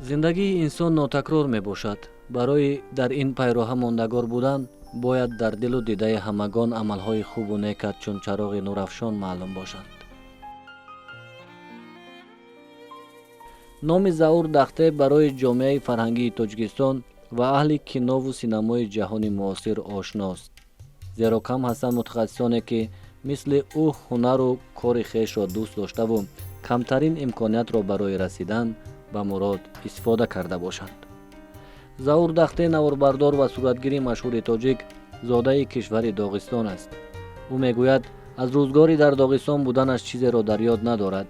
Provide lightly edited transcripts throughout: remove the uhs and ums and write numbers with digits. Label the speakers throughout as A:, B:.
A: Зиндагии инсон нотакрор мебошад. Барои дар ин пайроҳа мондагор будан бояд дар дилу дидаи ҳамагон амалҳои хубу некат чун чароғи нурафшон маълум бошанд. Номи Заур Дахте барои ҷомеаи фарҳангии Тоҷикистон ва аҳли кинову синамои ҷаҳони муосир ошност, зеро кам ҳастанд мутахассисоне, ки мисли ӯ ҳунару кори хешро дӯст доштаву камтарин имкониятро барои расидан ба мурод истифода карда бошанд. Заур Дахте, наворбардор ва суратгири машҳури тоҷик, зодаи кишвари Доғистон аст. Ӯ мегӯяд, аз рӯзгори дар Доғистон буданаш чизеро дар ёд надорад.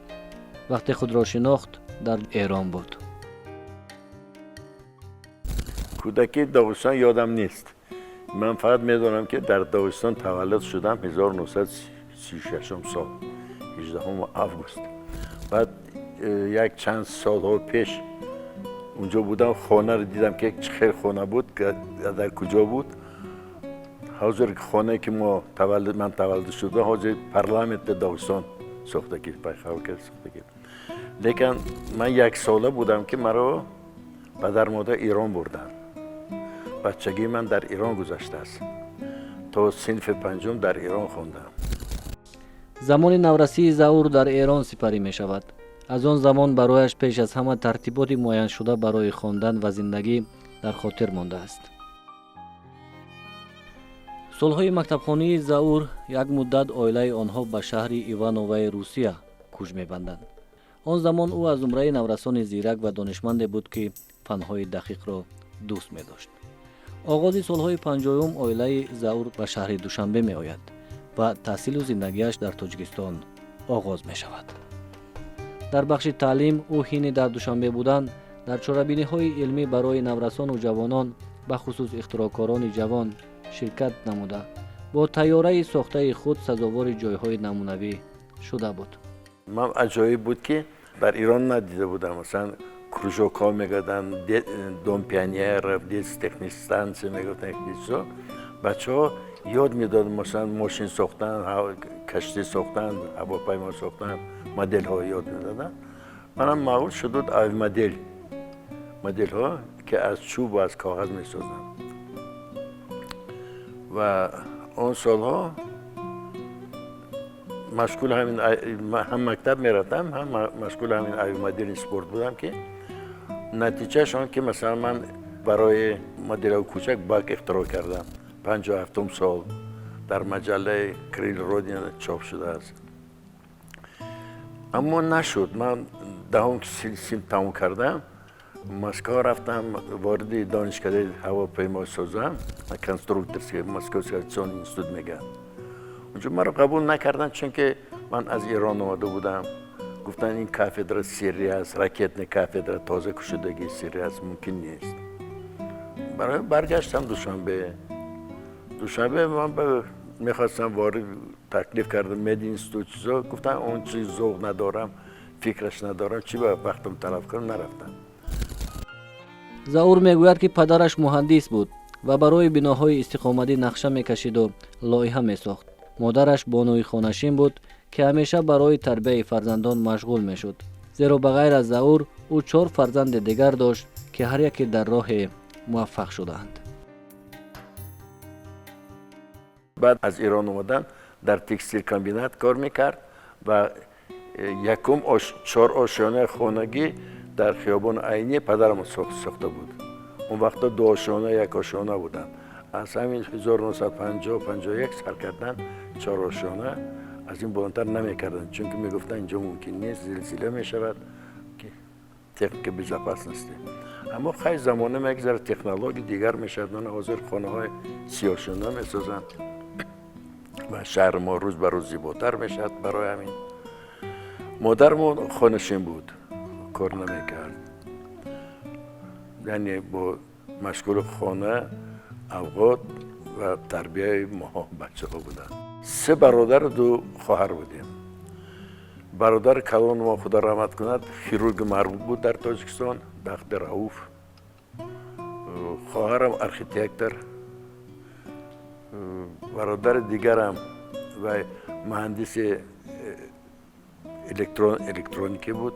A: Вақте худро шинохт, дар Эрон буд.
B: Кӯдакии Доғистон ёдам нест. Ман фақат медонам, ки дар Доғистон таваллуд шудам 1936 сол, 18 август. Баъд як чанд солҳо пеш унҷо будам, хонаро дидам, ки чӣ хел хона буд, дар куҷо буд. Ҳозир хонае, ки мо ман таваллуд шудам, ҳозир парламенти Доғистон сохтагӣ, сохтагӣ. Лекин ман 1 сола будам, ки маро падар модар Эрон бурданд. Бачагии ман дар Эрон гузаштааст. То синфи панҷум дар Эрон хондам.
A: Замони наврасии Заур дар Эрон сипарӣ мешавад. Аз он замон барояш пеш аз ҳама тартиботи муайяншуда барои хондан ва зиндагӣ дар хотир мондааст. Солҳои мактабхонии Заур як муддат оилаи онҳо ба шаҳри Ивановаи Русия кӯч мебанданд. Он замон ӯ аз зумраи наврасони зирак ва донишманде буд, ки фанҳои дақиқро дӯст медошт. Оғози солҳои 50-ум оилаи Заур ба шаҳри Душанбе меояд ва таҳсилу зиндагиаш дар Тоҷикистон оғоз мешавад. Дар бахши таълим ӯ ҳини дар Душанбе будан дар чорабиниҳои илмӣ барои наврасону ҷавонон, бахусус ихтироъкорони ҷавон, ширкат намуда, бо тайёраи сохтаи худ сазовори ҷойҳои намунавӣ шуда буд.
B: Ман аҷоиб буд, ки дар Ирон надида будам. Масалан, кружокҳо мегӯянд, Дом пионеров, детских станция мегуфтанд, чизо. Бачаҳо ёд медоданд, масалан, мошин сохтан, каштӣ сохтан, ҳавопаймо сохтан, моделҳо ёд медоданд. Манам маъқул шудуд авиамодель, моделҳо, ки аз чӯбу аз коғаз месозанд. Ва он солҳо машғули ҳамин, ҳам мактаб мерафтам, ҳам машғули ҳамин авиамодельный спорт будам, ки натиҷааш он ки, масалан, ман барои моделҳои кӯчак бак ихтироъ кардам. 57-ум сол дар маҷаллаи «Крылья Родины» чоп шудааст. Аммо нашуд. Ман 10-ум синф тамом кардам, Москва рафтам, вориди донишкадаи ҳавопаймосозам, конструкторский, Московский авиационный институт мегӯянд. Унҷо маро қабул накарданд, чунки ман аз Эрон омада будам. Гуфтанд, ин кафедра сирри аст, ракетный кафедра тоза кушодагӣ, сирри аст, мумкин нест. Барои баргаштам Душанбе. Душанбе ман мехостам ворид, таклиф кардам мединститут, чизо. Гуфтам, он чиз зовқ надорам, фикраш надорам, чӣ ба вақтам талаф кунам? Нарафтам.
A: Заур мегӯяд, ки падараш муҳандис буд ва барои биноҳои истиқоматӣ нақша мекашиду лоиҳа месохт. Модараш бонуи хонашин буд, ки ҳамеша барои тарбияи фарзандон машғул мешуд, зеро ба ғайр аз Заур ӯ чор фарзанди дигар дошт, ки ҳар яке дар роҳе муваффақ шудаанд.
B: Баъд аз Эрон омадан дар текстилкомбинат кор мекард ва якум чор ошёнаи хонагӣ дар хиёбони Айнӣ падарам сохта буд. Он вақто ду ошёна, як ошёна буданд. Аз ҳамин 1950, 51 сар кардан чор ошёна, аз ин баландтар намекарданд, чунки мегуфтанд, инҷо мумкин нест, зилзила мешавад, техника безопасности. Аммо хай, замона мегзарад, технология дигар мешавад. Мана, ҳозир хонаҳои сиёшона месозанд ва шаҳри мо рӯз ба рӯз зеботар мешавад. Барои ҳамин модармон хонашин буд, кор намекард, яъне бо машғули хона, авқот ва тарбияи моҳо, бачаҳо буданд. Се бародару ду хоҳар будем. Бародари калони мо, Худо раҳмат кунад, хирурги маъруф буд дар Тоҷикистон, Дахти Рауф. Хоҳарам архитектор, бародари дигарам ва муҳандиси электроникӣ буд.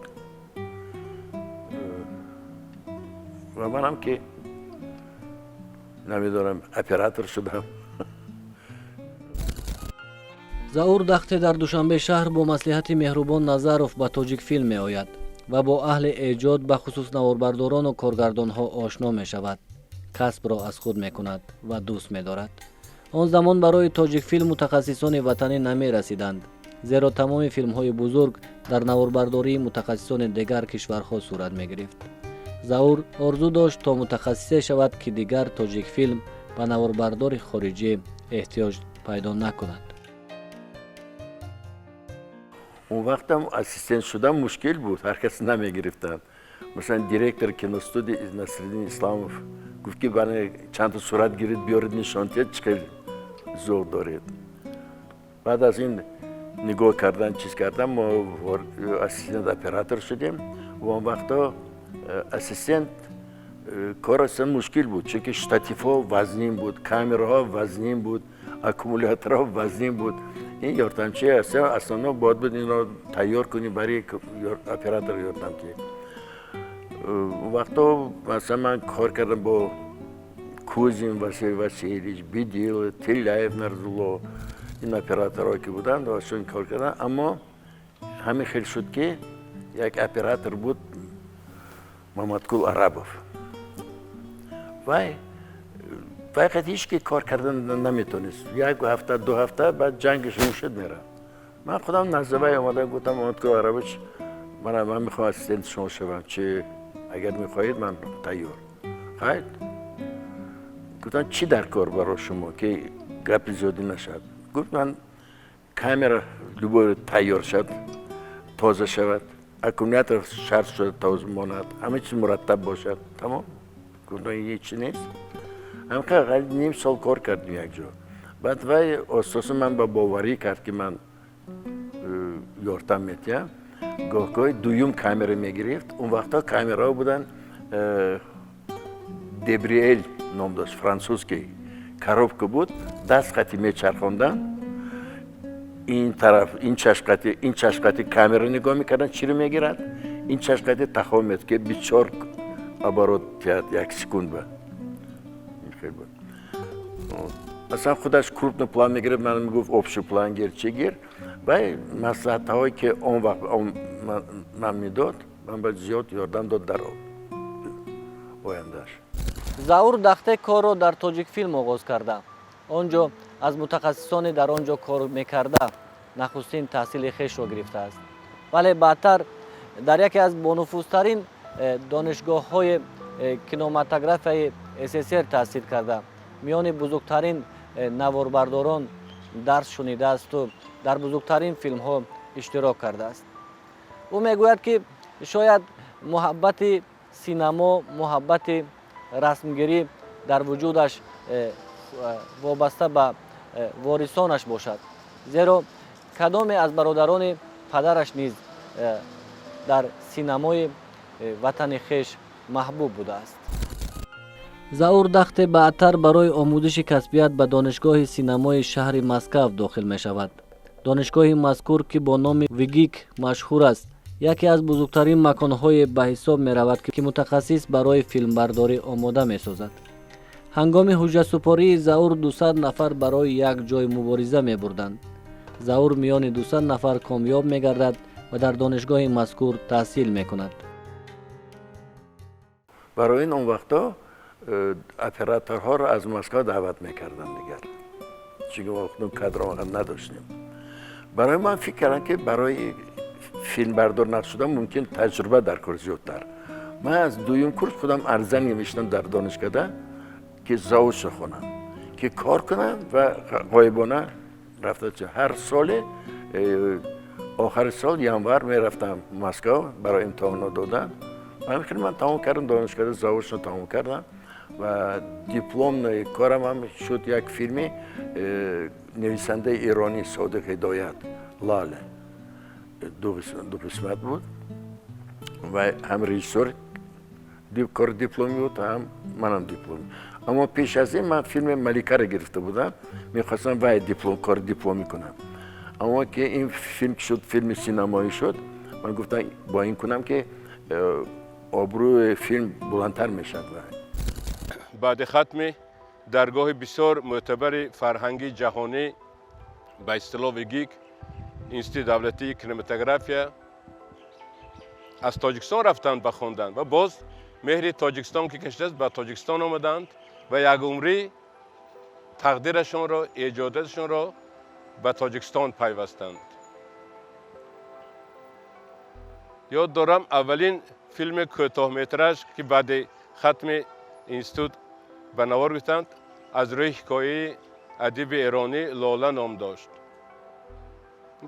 B: Ва манам ки намедонам, оператор шудам.
A: Заур Дахте дар Душанбе шаҳр бо маслиҳати Меҳрубон Назаров ба Тоҷикфилм меояд ва бо аҳли эҷод, бахусус наворбардорону коргардонҳо ошно мешавад, касбро аз худ мекунад ва дӯст медорад. Он замон барои Тоҷикфилм мутахассисони ватанӣ намерасиданд, зеро тамоми филмҳои бузург дар наворбардории мутахассисони дигар кишварҳо сурат мегирифт. Заур орзу дошт, то мутахассисе шавад, ки дигар Тоҷикфилм ба наворбардори хориҷӣ эҳтиёҷ пайдо накунад.
B: Он вақтам ассистент шудан мушкил буд, ҳар кас намегирифтанд. Масалан, директор киностудия Насриддин Исламов гуфт, ки бане чандта сурат гирид, биёред, нишон диҳед, чӣ хел зӯқ доред. Баъд аз ин нигоҳ кардан, чиз кардан, мо ассистент оператор шудем. Ва он вақто ассистент кор аслан мушкил буд, чунки штативҳо вазнин буд, камераҳо вазнин буд, аккумуляторҳо вазнин буд. Ин ёрдамчи аслан бояд буд инро тайёр кунӣ барои оператор ёрдамчи. Вақто масалан ман кор кардам бо Кузин Василий Васильевич, Бидил, Тилляев Нарзулло, ин операторҳое ки буданд, бошон кор кардам. Аммо ҳамин хел шуд, ки як оператор буд, Мамадкул Арабов. Вай қад ҳеч ки кор кардан наметонист. Як ҳафта, 2 ҳафта, баъд ҷангаш мушид, мерафт. Ман худам назди вай омадам, гуфтам: «Мамадкул Арабович, ман мехоҳам ассистенти шумо шавам, чи агар мехоҳед, ман тайёр». Хайр, гуфтам, чӣ дар кор барои шумо, ки гапи зиёдӣ нашавад? Гуфт: «Ман камера любой тайёр шавад, тоза шавад, аккумулятор шарт шуда тоза монад, ҳама чиз мураттаб бошад, тамом». Гуфтам: «Ҳечи нест». Ҳамқа ним сол кор кардем якҷо. Баъд вай ососа ман ба боварӣ кард, ки ман ёрдам метиҳам. Гоҳ-гоҳи дуюм камера мегирифт. Он вақтҳо камераҳо буданд, Дебриэл ном дошт, французский коробка буд, даст қати мечархонданд ин тараф, ин чашқати, ин чашқати камера нигоҳ мекарданд, чиро мегирад, ин чашқати тахометр, ки 24 оборот тиҳад як секунд ба. Буд, масалан, худаш крупный план мегирифт, ман мегуфт: «Общий план гир, чӣ гир». Вай маслиҳатҳое, ки он вақт ман медод, ман ба зиёд ёрдам дод дар ояндааш.
A: Заур Дахте корро дар Тоҷикфилм оғоз карда, он ҷо аз мутахассисоне дар он ҷо кор мекарда нахустин таҳсили хешро гирифтааст. Вале баъдтар дар яке аз бонуфузтарин донишгоҳҳои кинематографияи СССР таҳсил карда, миёни бузургтарин наворбардорон дарс шунидаасту дар бузургтарин филмҳо иштирок кардааст. Ӯ мегӯяд, ки шояд муҳаббати синамо, муҳаббати расмгирӣ дар вуҷудаш вобаста ба ворисонаш бошад, зеро кадоме аз бародарони падараш низ дар синамои ватани хеш маҳбуб будааст. Заур Дахте баъдтар барои омӯзиши касбият ба Донишгоҳи синамои шаҳри Москав дохил мешавад. Донишгоҳи мазкур, ки бо номи ВГИК машҳур аст, яке аз бузургтарин маконҳое ба ҳисоб меравад, ки мутахассис барои филмбардорӣ омода месозад. Ҳангоми ҳуҷҷатсупории Заур 200 нафар барои як ҷой мубориза мебурданд. Заур миёни 200 нафар комёб мегардад ва дар донишгоҳи мазкур таҳсил мекунад.
B: Барои ин он вақто операторҳоро аз Москва даъват мекарданд дигар, чунки мо худум кадр надоштем. Барои ман фикр кардам, ки барои филмбардор нашудан мумкин таҷриба дар кор зиёдтар. Ман аз дуюм курс худам арза навиштам дар донишкада, ки заочно хонам, ки кор кунам ва ғоибона рафта ҳар соли охари сол, январ, мерафтам Москва барои имтиҳонот додан. Ҳамин ман тамом кардам донишкада, заочно тамом кардам ва дипломный корам ҳам шуд як филми нависандаи иронӣ Содиқ Ҳидоят, «Лоле». Ду қисмат буд ва ҳам режиссёр кори дипломӣ буд, ҳам манам дипломӣ. Аммо пеш аз ин ман филми «Маликаро» гирифта будам, мехостам вай диплом, кори дипломӣ кунам. Аммо ки ин филм шуд, филми синамоӣ шуд, ман гуфтам, бо ин кунам, ки Обрӯи филм буландтар мешавад.
C: Баъди хатми даргоҳи бисёр мӯътабари фарҳангии ҷаҳонӣ, ба истилоҳ ВГИК, Институти давлатии кинематография, аз Тоҷикистон рафтанд ба хондан ва боз меҳри Тоҷикистон ки кашидааст, ба Тоҷикистон омаданд ва якумрӣ тақдирашонро, эҷодияташонро ба Тоҷикистон пайвастанд. Ёд дорам, аввалин филми кӯтоҳметраж, ки баъди хатми институт ба навор гирифтанд, аз рӯи ҳикояи адиби эронӣ «Лола» ном дошт.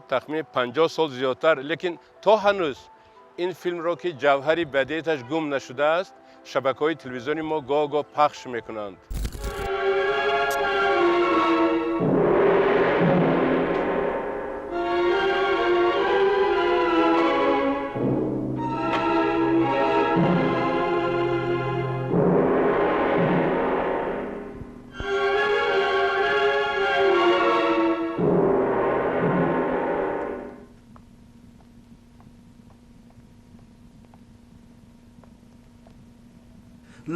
C: Тахмини 50 сол зиёдтар, лекин то ҳанӯз ин филмро, ки ҷавҳари бадиаташ гум нашудааст, шабакаҳои телевизиони мо гоҳ гоҳ пахш мекунанд.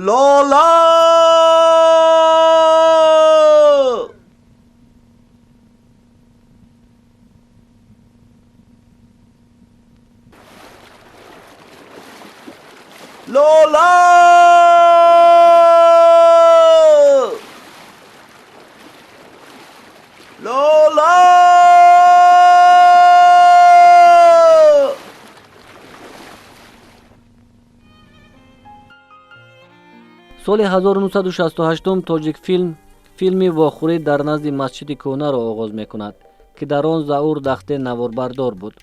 D: Лола! Лола! Лола!
A: Соли 1968 Тоҷикфилм филми «Вохӯрӣ дар назди масҷиди кӯҳнаро» оғоз мекунад, ки дар он Заур Дахте наворбардор буд.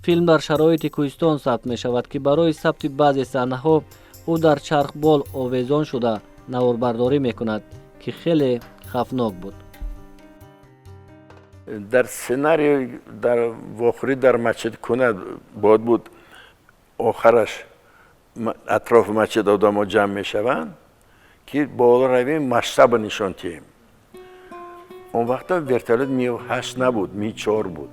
A: Филм дар шароити кӯҳистон сабт мешавад, ки барои сабти баъзе саҳнаҳо ӯ дар чархбол овезон шуда наворбардорӣ мекунад, ки хеле хавфнок буд.
B: Дар сценарий дар «Вохӯрӣ дар масҷиди кӯҳна» бояд буд, охараш атрофи масҷид одамо ҷамъ мешаванд, ки боло равем, масштаба нишон диҳем. Он вақта вертолёт Ми-8 набуд, Ми-4 буд.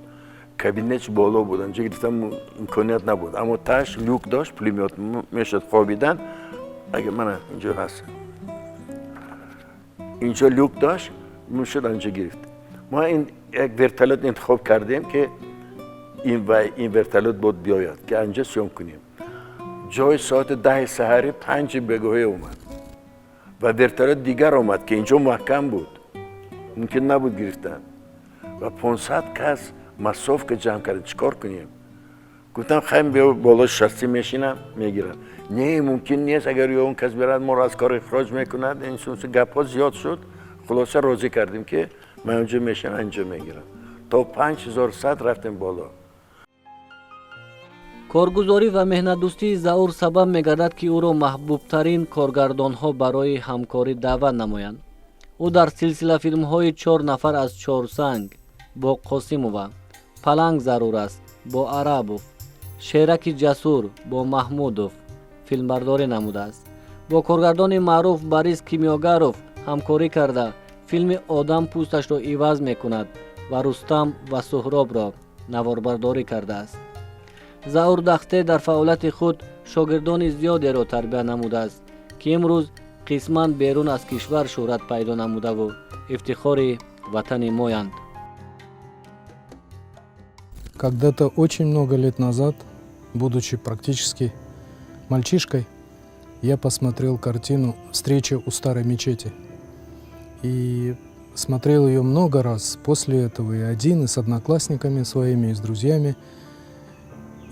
B: Кабинетш боло буд, анҷо гирифтан имконият набуд, аммо таш люк дошт, пулемёт мешуд хобидан. Агар мана инҷо ҳаст, инҷо люк дошт, мешуд анҷо гирифт. Мо ин як вертолёт интихоб кардем, ки ин ва ин вертолёт буд биёяд, ки анҷо съём кунем. Ҷои соати 10 саҳари 5 бегоҳӣ омад ва вертолёт дигар омад, ки инҷо маҳкам буд, мумкин набуд гирифтан. Ва 500 кас массовка ҷамъ кард. Чӣ кор кунем? Гуфтам, хайм, биё боло шасси мешинам, мегирам. Не, мумкин нест, агар ё он кас бирад, моро аз кор ихроҷ мекунад. Инсунси гапҳо зиёд шуд. Хулоса, розӣ кардем, ки ман онҷо мешинам, инҷо мегирам. То 5100 рафтем боло.
A: Коргузорӣ ва меҳнатдӯстии Заур сабаб мегардад, ки ӯро маҳбубтарин коргардонҳо барои ҳамкорӣ даъват намоянд. Ӯ дар силсила филмҳои «Чор нафар аз Чорсанг» бо Қосимова, «Паланг зарур аст» бо Арабов, «Шераки ҷасур» бо Маҳмудов филмбардорӣ намудааст. Бо коргардони маъруф Борис Кимёгаров ҳамкорӣ карда, филми «Одам пӯсташро иваз мекунад» ва «Рустам ва Суҳробро» наворбардорӣ кардааст. Заур Дахте дар фаъолияти худ шогирдони зиёдеро тарбия намудааст, ки имрӯз қисман берун аз кишвар шӯҳрат пайдо намудаву ифтихори ватани моянд.
E: Когда-то очень много лет назад, будучи практически мальчишкой, я посмотрел картину «Встреча у старой мечети». И смотрел ее много раз после этого, и один, и с одноклассниками своими, и с друзьями.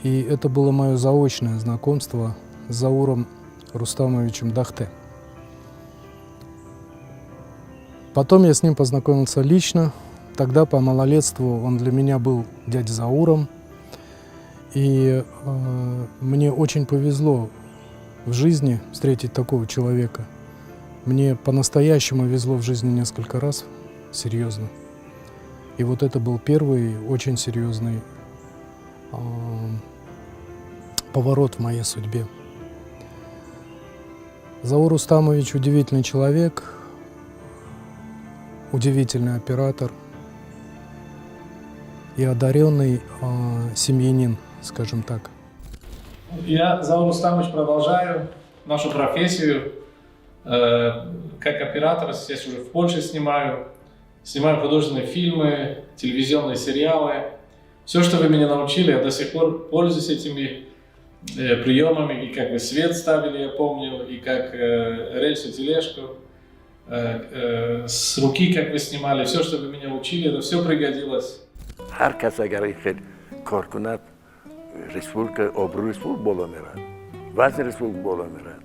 E: И это было мое заочное знакомство с Зауром Рустамовичем Дахте. Потом я с ним познакомился лично. Тогда по малолетству он для меня был дядей Зауром. И мне очень повезло в жизни встретить такого человека. Мне по-настоящему везло в жизни несколько раз, серьезно. И вот это был первый очень серьезный поворот в моей судьбе. Заур Рустамович удивительный человек, удивительный оператор и одаренный семьянин, скажем так.
F: Я, Заур Рустамович, продолжаю нашу профессию как оператор. Сейчас уже в Польше снимаю. Снимаю художественные фильмы, телевизионные сериалы. Все, что вы меня научили, я до сих пор пользуюсь этими приемами. И как вы свет ставили, я помню, и как рельсу, тележку, с руки, как вы снимали. Все, что вы меня учили, это все пригодилось.
B: Ҳар кас агар ин хел кор кунад, республика, обрӯи республика боло мерад, вазни республика боло мерад.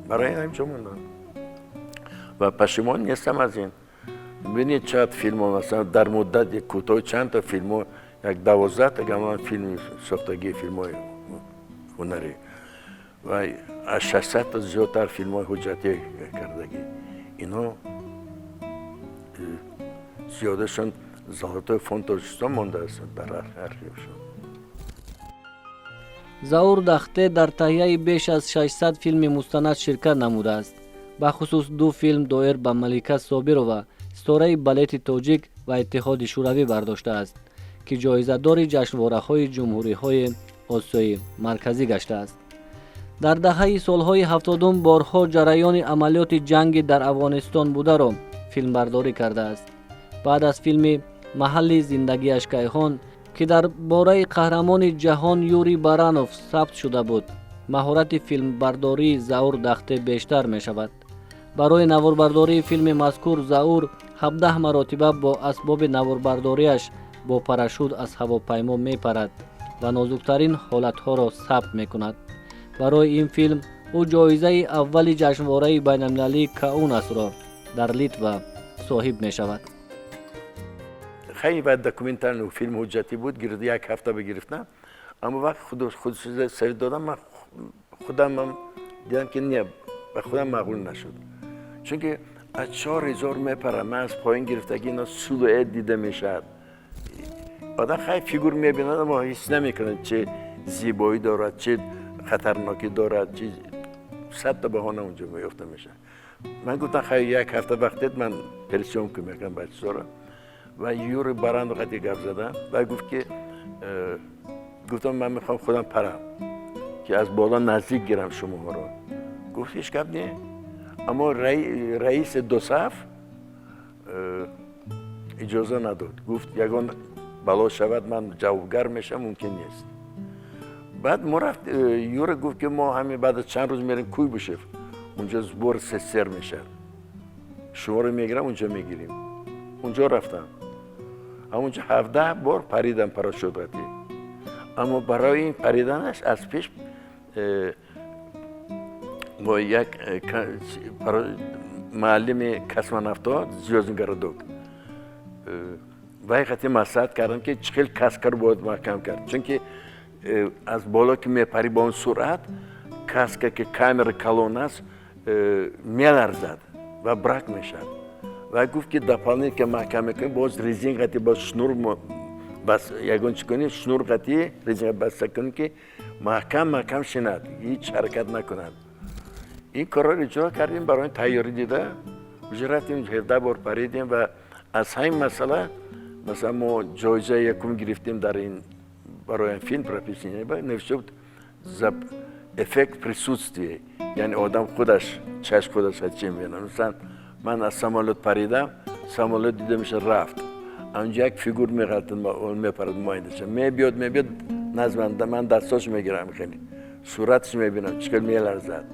B: Барои ин ҳаминҷо мондам ва пашимон нестам аз ин. Бинед, чанд филмҳо, масалан, дар муддати кӯтоҳ чанд та филмҳо, як 12 та гаман филми сохтагии, филмҳои ҳунарӣ, ва аз 600 та зиёдтар филмҳои ҳуҷҷатӣ кардагӣ. Инҳо зиёдашон Золотой фонд Тоҷикистон мондааст дар архившон.
A: Заур Дахте дар таҳияи беш аз 600 филми мустанад ширкат намудааст. Бахусус ду филм доир ба Малика Собирова, ситораи балети тоҷик ва Иттиҳоди Шӯравӣ, бардоштааст, ки ҷоизадори ҷашнвораҳои ҷумҳуриҳои Осиёи Марказӣ гаштааст. Дар даҳаи солҳои 70-ум борҳо ҷараёни амалиёти ҷанги дар Афғонистон бударо филмбардорӣ кардааст. Баъд аз филми «Маҳалли зиндагиаш кайҳон», ки дар бораи қаҳрамони ҷаҳон Юрий Баранов сабт шуда буд, маҳорати филмбардории Заур Дахте бештар мешавад. Барои наворбардории филми мазкур Заур 17 маротиба бо асбоби наворбардориаш бо парашют аз ҳавопаймо мепарад ва нозуктарин ҳолатҳоро сабт мекунад. Барои ин филм ӯ ҷоизаи аввали ҷашнвораи байналмилалии Каунасро дар Литва соҳиб мешавад.
B: Хеле баъд документальный филм, ҳуҷҷатӣ буд, як ҳафта бигирифтам. Аммо вақт худ совет додам, ман худамам дидам, ки не, ба худам маъқул нашуд, чунки аз 4000 мепарам, ман аз поин гирифтагӣ, ино силуэт дида мешавад. Одам хай фигур мебинад, аммо ҳис намекунад, че зебоӣ дорад, че хатарнокӣ дорад, чи садта баҳона унҷо меёфта мешавад. Ман гуфтам, хай, як ҳафта вақт дед, ман пересъёмка мекунам бачаҳоро. Ва Юри Баранов қати гап задам ва гуфт ки гуфтам, ман мехоҳам худам парам, ки аз боло наздик гирам шумоҳоро. Гуфт, ҳеҷ гап не, аммо раиси ДОСААФ иҷоза надод. Гуфт, ягон бало шавад, ман ҷавобгар мешавам, мумкин нест. Баъд мо рафт, Юра гуфт, ки мо ҳамин баъд аз чанд рӯз мерем Куйбышев, унҷо сбор СССР мешавад, шуморо мегирам, унҷо мегирем. Унҷо рафтам, ҳамунҷо 17 бор паридам парашютатӣ. Аммо барои ин париданаш аз пеш бо як муаллими космонавтҳо, Звёздный городок, вай қати маслиҳат кардам, ки чӣ хел каскаро бояд маҳкам кард, чунки аз боло ки мепарӣ бо он суръат, каска, ки камера калон аст, меларзад ва брак мешавад. Ва гуфт, ки дополнительно маҳкам мекунем, боз резин қати, боз шнур бас, ягон чӣ кунӣ, шнур қати резин баста кунем, ки маҳкам маҳкам шинад, ҳеҷ ҳаракат накунад. Ин корро иҷро кардем. Барои тайёрӣ дида уже рафтем, 17 бор паридем. Ва аз ҳамин масъала, масалан, мо ҷоизаи якум гирифтем дар ин барои филм «Профессия», навишта буд «за эффект присутствия», яъне одам худаш чашм худаш чӣ мебинад. Масалан, ман аз самолёт паридам, самолёт дида меша, рафт, анҷо як фигур меғалтад, мепарад, муайян мебиёд, мебиёд назди ман, ман дастош мегирам, хеле сураташ мебинам, чӣ хел меларзад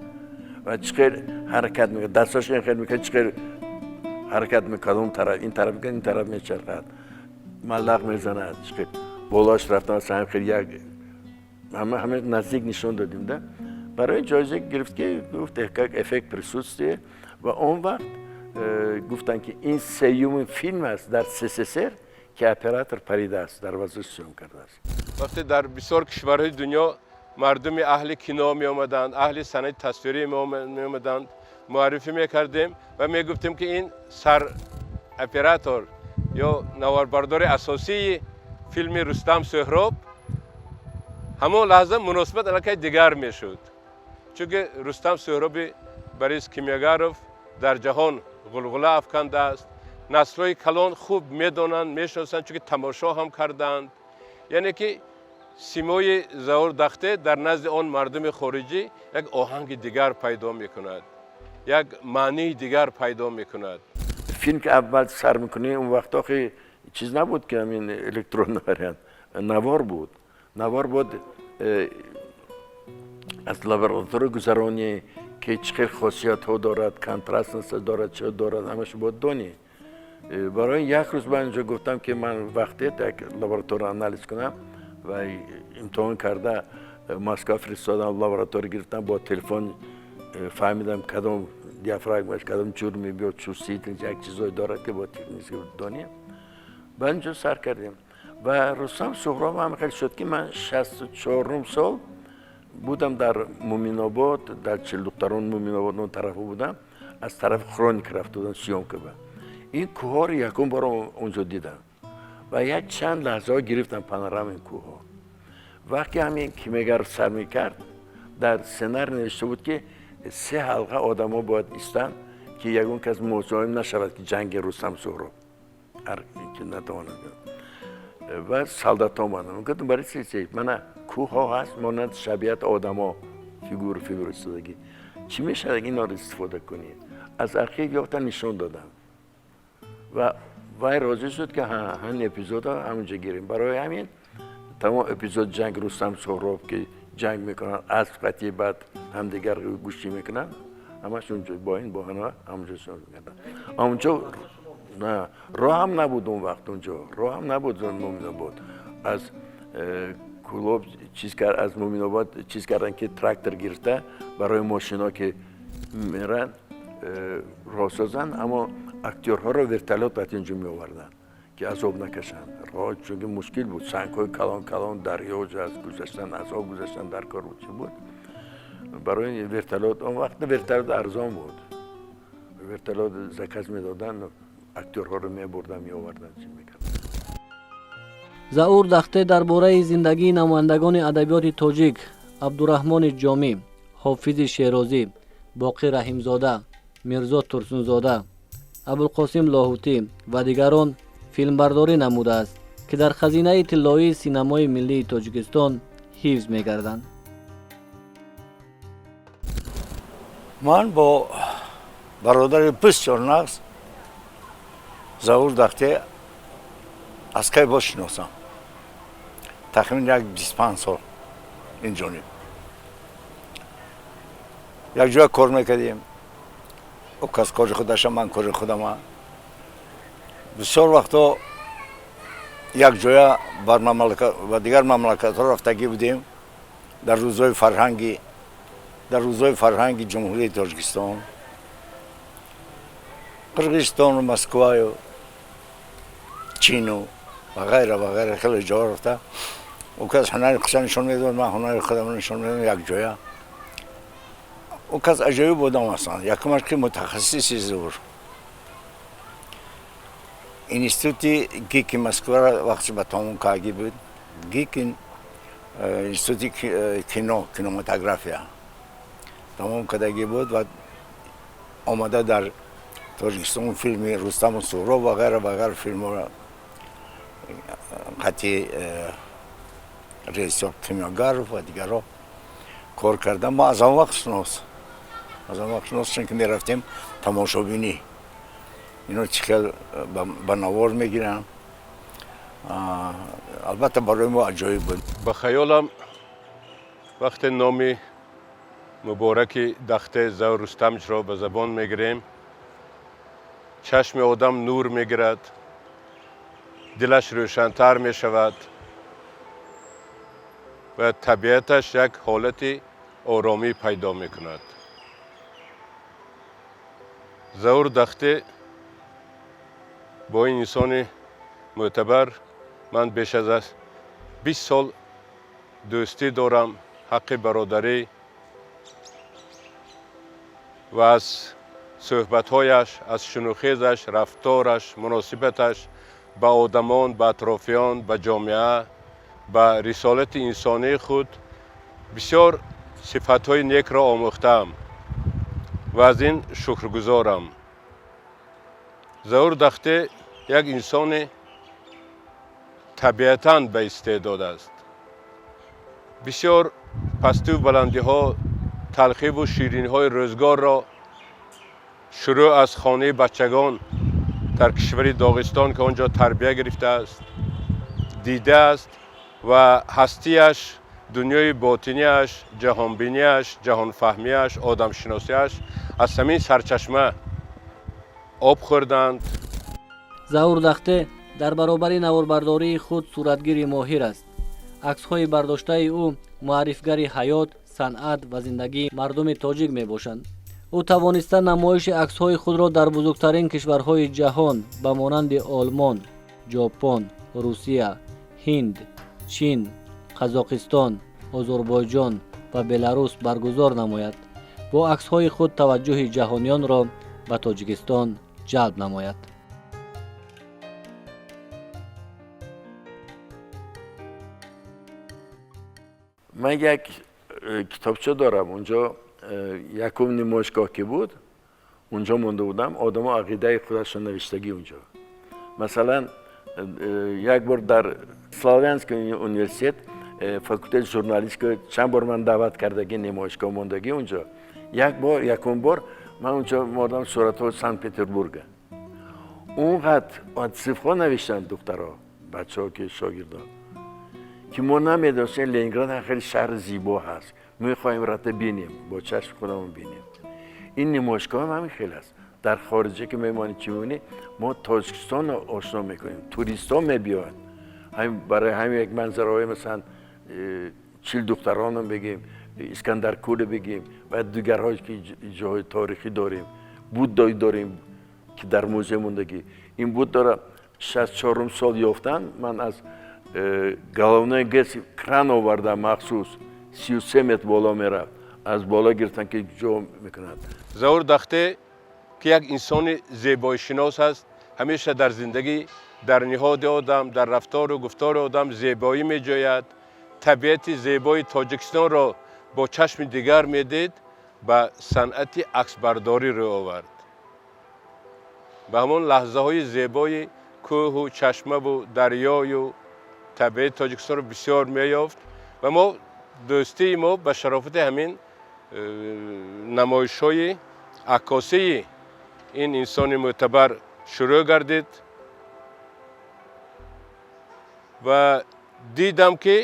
B: ва чӣ хел ҳаракат мекунад, дастош ин хел мекунад, чӣ хел ҳаракат мекунад, кадом тараф, ин тараф мекунад, ин тараф мечархад, маллақ мезанад, чӣ хел болош рафтан, ҳам хел як ҳама ҳама наздик нишон додем да. Барои ҷоиза гирифт, ки гуфт, как эффект присутствия. Ва он вақт гуфтанд, ки ин сеюмин филм аст дар СССР, ки оператор паридааст, дар воздух съём кардааст.
C: Вақте дар бисёр кишварҳои дунё мардуми аҳли кино меомаданд, аҳли санъати тасвирӣ меомаданд, муаррифӣ мекардем ва мегуфтем, ки ин сар оператор ё наворбардори асосии филми Рустам Суҳроб, ҳамон лаҳза муносибат аллакай дигар мешуд, чунки Рустам Суҳроби Борис Кимёгаров дар ҷаҳон ғулғула афкандааст. Наслҳои калон хуб медонанд, мешиносанд, чунки тамошо ҳам карданд. Яъне ки Симои Заур Дахте дар назди он мардуми хориҷӣ як оҳанги дигар пайдо мекунад, як маънии дигар пайдо мекунад.
B: Филм ки аввал сар мекунӣ, он вақт охи чиз набуд ки ҳамин электронный вариант, навор буд. Навор буд, аз лаборатория гузаронӣ ки чӣ хел хосиятҳо дорад, контрастность дорад, чӣ дорад, ҳамааш бояд донӣ. Барои як рӯз ман инҷо гуфтам ки ман вақте як лаборатория анализ кунам ва имтиҳон карда Москва фиристодам, лаборатория гирифтам, бо телефон фаҳмидам кадом диафрагмаш кадом ҷур мебиёд, чувствительность як чизое дорад ки бо технически донем. Баъд инҷо сар кардем ва Рустам Суҳроб ҳам хеле шуд ки ман 64-ум сол будам дар Муминобод, дар Чилдухтарон, Муминобод, он тарафа будам, аз тарафи Хроник рафта будам съёмка ба. Ин кӯҳҳоро якум бор онҷо дидам ва як чанд лаҳзаҳо гирифтам панорамаи кӯҳҳо. Вақте ҳамин кимиёгар сар мекард, дар сценарий навишта буд ки се ҳалқа одамо бояд истанд ки ягон кас музоҳим нашавад ки ҷанги Рустам Суҳроб ки натавонад. Ва солдатҳо омаданд, гуфтам, барои чи мана кӯҳҳо ҳаст, монанд шабиҳат одамо фигур фигур истодагӣ, чӣ мешавад инҳоро истифода кунӣ? Аз архив ёфта нишон додам ва вай розӣ шуд ки ҳамин эпизодро ҳамонҷо гирем. Барои ҳамин тамом эпизод ҷанг Рустам Суҳроб ки ҷанг мекунанд, асп қатӣ, баъд ҳамдигар гӯштӣ мекунанд, ҳамаш унҷо бо ин боҳана ҳамонҷо мекарданд. Онҷо роҳ ҳам набуд, он вақт онҷо роҳ ҳам набуд. Муминобод аз Кӯлоб чиз кард, аз Муминобод чиз карданд ки трактор гирифта барои мошино ки меранд роҳ созанд, аммо актёрҳоро вертолёт баъд инҷо меоварданд ки азоб накашанд роҳ, чунки мушкил буд, сангҳои калон калон, дарё аз гузаштан, аз об гузаштан дар кор буд, чӣ буд. Барои вертолёт, он вақт вертолёт арзон буд, вертолёт заказ медоданд, актёрҳоро мебурданд, меоварданд, чӣ мекарданд.
A: Заур Дахте дар бораи зиндагии намояндагони адабиёти тоҷик Абдураҳмони Ҷомӣ, Ҳофизи Шерозӣ, Боқир Раҳимзода, Мирзо Турсунзода, Абулқосим Лоҳутӣ ва дигарон филмбардорӣ намудааст, ки дар хазинаи тиллоии синамои миллии Тоҷикистон ҳифз мегарданд.
G: Ман бо бародари бисёр нағз Заур Дахте аз кай боз шиносам, тахмин як 25 сол ин ҷониб якҷоя кор мекардем. Ӯ кас кори худаша, ман кори худама. Бисёр вақтҳо якҷоя бар ва дигар мамлакатҳо рафтагӣ будем дар рӯзҳои фарҳанги, дар рӯзҳои фарҳанги Ҷумҳурии Тоҷикистон, Қирғизистону Москваю Чину ва ғайра ва ғайра, хеле ҷоҳо рафта. Ӯ кас ҳунари худша нишон медод, ман ҳунари худамро нишон медодам якҷоя. Ӯ кас аҷоиб одам ҳастанд. Якумаш ки мутахассиси зур, институти ГИКи Москваро вақти ба тамом кардагӣ буд. ГИК, институти кино, кинематография тамом кардагӣ буд ва омада дар Тоҷикистон филми Рустаму Суҳроб ва ғайра ва ғайра филмҳоро қати режиссёр Кимёгаров ва дигарҳо кор кардам. Мо аз он вақт шинос, аз он вақт шинос, чунки мерафтем тамошобинӣ, ино чӣ хел ба навор мегиранд. Албатта, барои мо аҷоиб буд.
C: Ба хаёлам, вақте номи мубораки Дахте Заур Рустамовичро ба забон мегирем, чашми одам нур мегирад, дилаш рӯшантар мешавад ва табиаташ як ҳолати оромӣ пайдо мекунад. Заур Дахте, бо ин инсони мӯътабар ман беш аз 20 сол дӯстӣ дорам, ҳаққи бародарӣ, ва аз суҳбатҳояш, аз шунухезаш, рафтораш, муносибаташ ба одамон, ба атрофиён, ба ҷомеа, ба рисолати инсонии худ бисёр сифатҳои некро омӯхтаам ва аз ин шукргузорам. Заур Дахте як инсони табиатан ба истеъдод аст. Бисёр пастиву баландиҳо, талхиву ширинҳои рӯзгорро, шурӯъ аз хонаи бачагон дар кишвари Доғистон, ки он ҷо тарбия гирифтааст, дидааст ва ҳастияш, дунёи ботинияш, ҷаҳонбинияш, ҷаҳонфаҳмияш, одамшиносияш аз ҳамин сарчашма об хӯрданд.
A: Заур Дахте дар баробари наворбардории худ суратгири моҳир аст. Аксҳои бардоштаи ӯ муаррифгари ҳаёт, санъат ва зиндагии мардуми тоҷик мебошанд. Ӯ тавониста намоиши аксҳои худро дар бузургтарин кишварҳои ҷаҳон ба монанди Олмон, Ҷопон, Русия, Ҳинд, Чин, Қазоқистон, Озарбойҷон ва Беларус баргузор намояд, бо аксҳои худ таваҷҷӯҳи ҷаҳониёнро ба Тоҷикистон ҷалб намояд.
B: Ман як китобча дорам. Унҷо якум намоишгоҳ ки буд, унҷо монда будам. Одамо ақидаи худашон навиштагӣ унҷо. Масалан, як бор дар Славянский университет, факултети журналистика, чанд бор ман даъват кардагӣ, намоишгоҳ мондагӣ унҷо. Як бор, якум бор ман унҷо мондам суратҳои Санкт Петербурга. Онқадр отзыв ҳо навиштанд духтаро, бачаҳо, ки шогирдо, ки мо намедонистем, Ленинград хеле шаҳри зибо ҳаст, мехоҳем рафта бинем, бо чашми худамон бинем. Ин намоишгоҳ ҳам ҳамин хел аст. Дар хориҷа ки мемонӣ, чӣ мебинӣ? Мо Тоҷикистонро ошно мекунем, туристҳо мебиёянд. Барои ҳамин як манзараҳои, масалан, 40 духтаронам бигем, Искандаркӯле бигем ва дигарҳое ки ҷоҳои таърихӣ дорем, Буддой дорем, ки дар музей мондагӣ. Ин Буддора 64-ум сол ёфтан. Ман аз головной ГЭС кран овардам махсус, 33 метр боло мерафт, аз боло гирифтан, ки ҷо мекунад.
C: Заур Дахте, ки як инсони зебоишинос аст, ҳамеша дар зиндагӣ, дар ниҳоди одам, дар рафтору гуфтори одам зебоӣ меҷӯяд, табиати зебои Тоҷикистонро бо чашми дигар медид, ба санъати аксбардорӣ рӯ овард. Ба ҳамон лаҳзаҳои зебои кӯҳу чашмаву дарёю табиати Тоҷикистонро бисёр меёфт ва мо дӯстии мо ба шарофати ҳамин намоишҳои аккосии ин инсони мӯътабар шурӯъ гардид ва дидам, ки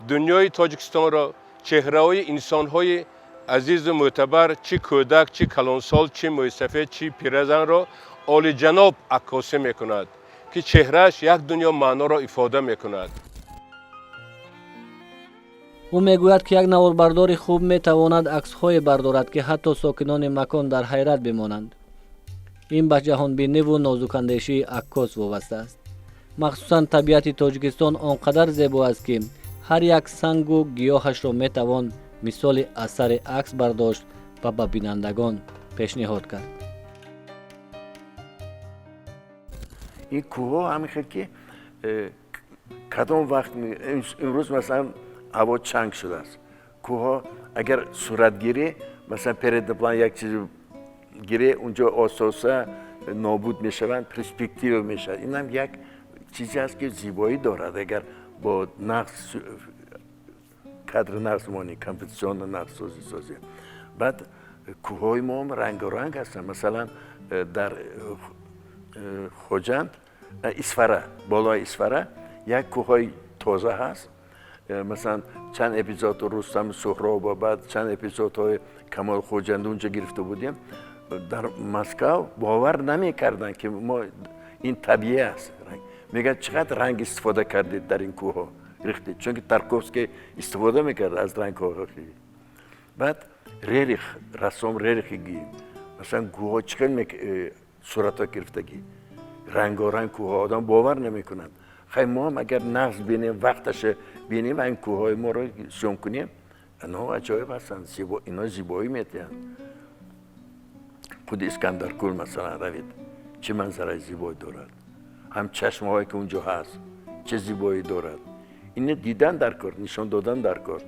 C: дунёи Тоҷикистонро, чеҳраҳои инсонҳои азизу мӯътабар, чӣ кӯдак, чӣ калонсол, чӣ мӯйсафед, чӣ пиразанро олиҷаноб аккосӣ мекунад, ки чеҳрааш як дунё маъноро ифода мекунад.
A: Ӯ мегӯяд, ки як наворбардори хуб метавонад аксҳое бардорад, ки ҳатто сокинони макон дар ҳайрат бимонанд. Ин ба ҷаҳонбиниву нозукандешии аккос вобаста аст. Махсусан табиати Тоҷикистон он қадар зебо аст, ки ҳар як сангу гиёҳашро метавон мисоли асари акс бардошт ва ба бинандагон пешниҳод кард.
B: Ин кӯҳҳо ҳамин хел, ки кадом вақт, имрӯз масалан ҳаво чанг шудааст, кӯҳҳо агар суратгирӣ, масалан, передний план як чиз гирӣ, унҷо ососа нобуд мешаванд, перспектива мешавад. Инам як чизе аст, ки зебоӣ дорад, агар бо нақс кадр нақс монӣ, композиционно нақс созӣ созӣ. Баъд кӯҳҳои мо ҳам рангоранг ҳастанд. Масалан, дар Хоҷанд, Исфара, болои Исфара як кӯҳҳои тоза ҳаст. Масалан, чанд эпизод Рустам Суҳроб ва баъд чанд эпизодҳои Камол Хоҷанд унҷо гирифта будем. Дар Москав бовар намекарданд, ки мо ин табиӣ аст. Мегӯяд, чӣ қадр ранг истифода кардед, дар ин кӯҳҳо рехтед, чунки Тарковский истифода мекард аз рангҳо. Баъд Рерих, рассом Рерихи гӯем, масалан, кӯҳҳо чӣ хел суратҳо гирифтагӣ, рангоранг кӯҳҳо, одам бовар намекунад. Хай, мо ҳам агар нағз бинем, вақташа бинем, ин кӯҳҳои моро съём кунем, инҳо аҷоиб ҳастанд, ино зебоӣ метиҳанд. Худи Искандаркӯл, масалан, равед, чӣ манзараи зебоӣ дорад, ҳам чашмаҳое ки унҷо ҳаст, чӣ зебоӣ дорад. Ина дидан дар кор, нишон додан дар кор.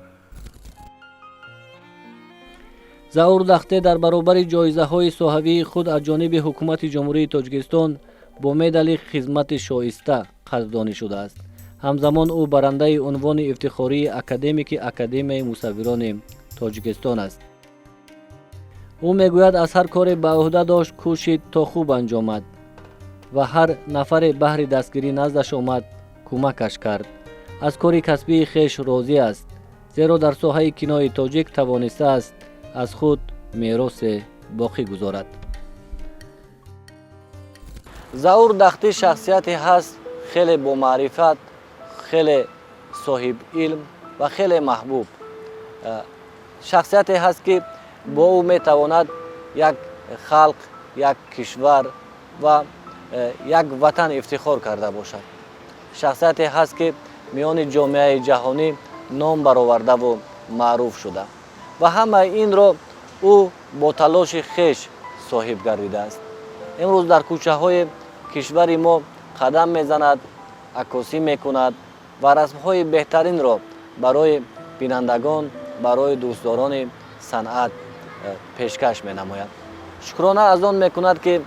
A: Заур Дахте дар баробари ҷоизаҳои соҳавии худ аз ҷониби ҳукумати Ҷумҳурии Тоҷикистон бо медали «Хизмати шоиста» қадрдонӣ шудааст. Ҳамзамон ӯ барандаи унвони ифтихории академики Академияи мусаввирони Тоҷикистон аст. Ӯ мегӯяд, аз ҳар коре ба ӯҳда дошт, кӯшид то хуб анҷомад ва ҳар нафаре баҳри дастгирӣ наздаш омад, кӯмакаш кард. Аз кори касбии хеш розӣ аст, зеро дар соҳаи кинои тоҷик тавонистааст аз худ меросе боқӣ гузорад. Заур Дахтӣ шахсияте ҳаст хеле бомаърифат, хеле соҳиб илм ва хеле маҳбуб. Шахсияте ҳаст, ки бо ӯ метавонад як халқ, як кишвар ва як ватан ифтихор карда бошад. Шахсияте ҳаст, ки миёни ҷомеаи ҷаҳонӣ ном баровардаву маъруф шуда ва ҳамаи инро ӯ бо талоши хеш соҳиб гардидааст. Имрӯз дар кӯчаҳои кишвари мо қадам мезанад, аккосӣ мекунад ва расмҳои беҳтаринро барои бинандагон, барои дӯстдорони санъат пешкаш менамояд. Шукрона аз он мекунад, ки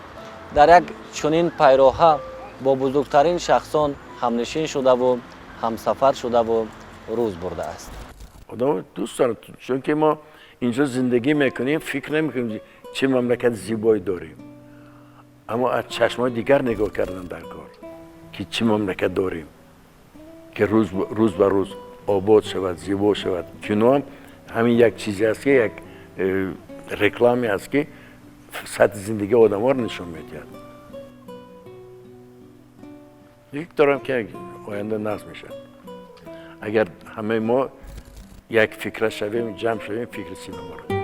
A: дар як чунин пайроҳа бо бузургтарин шахсон ҳамнишин шудаву ҳамсафар шудаву рӯз бурдааст.
B: Одам дӯст дорад, чунки мо инҷо зиндагӣ мекунем, фикр намекунем, чӣ мамлакати зебое дорем, аммо аз чашмҳои дигар нигоҳ кардан дар кор, ки чӣ мамлакат дорем, ки рӯз ба рӯз обод шавад, зебо шавад. Кино ҳам ҳамин як чизе аст, ки як рекламе аст, ки сатҳи зиндагии одамҳоро нишон медиҳад. Фикр дорам, ки оянда нағз мешавад, агар ҳамаи мо як фикра шавем, ҷамъ шавем, фикри синемаро.